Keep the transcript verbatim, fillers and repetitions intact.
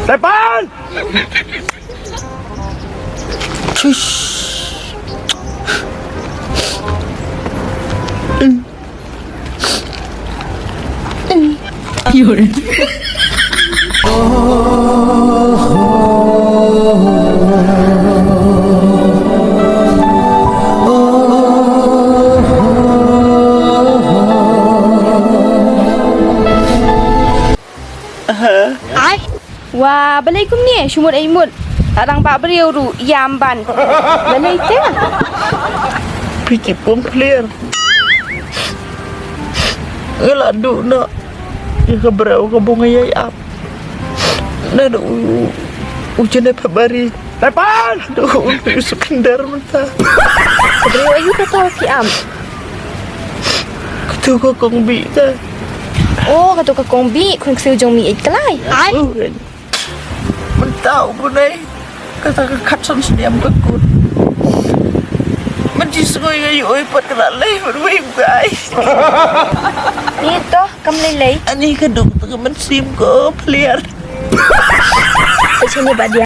Tepan! Wa balei kumne, shu mut ai mut. Arang ba briew ruh ïam ban. Balei te? Phi ki pum clear. Nga la duh noh ïa ka briew kaba nga ïai ap. Naduh u, u jane Februari. Tepan! Duh u, u September mynta. Ka briew aïu kata phi ap? Katu ka kong Bih ka. Oh, katu ka kong Bih, khun ksiew jong Mei Eit Klai. Ai. Oh, kan. Mynta u bnai kata ka khatsan snem ka kut. Mynta sngew ïa u, ïa u pat ka la leh bad wei u guy. Ni to kam lei lei. Ani ka duk ta ka mynsiem ko pliar. Ka shane ba dia.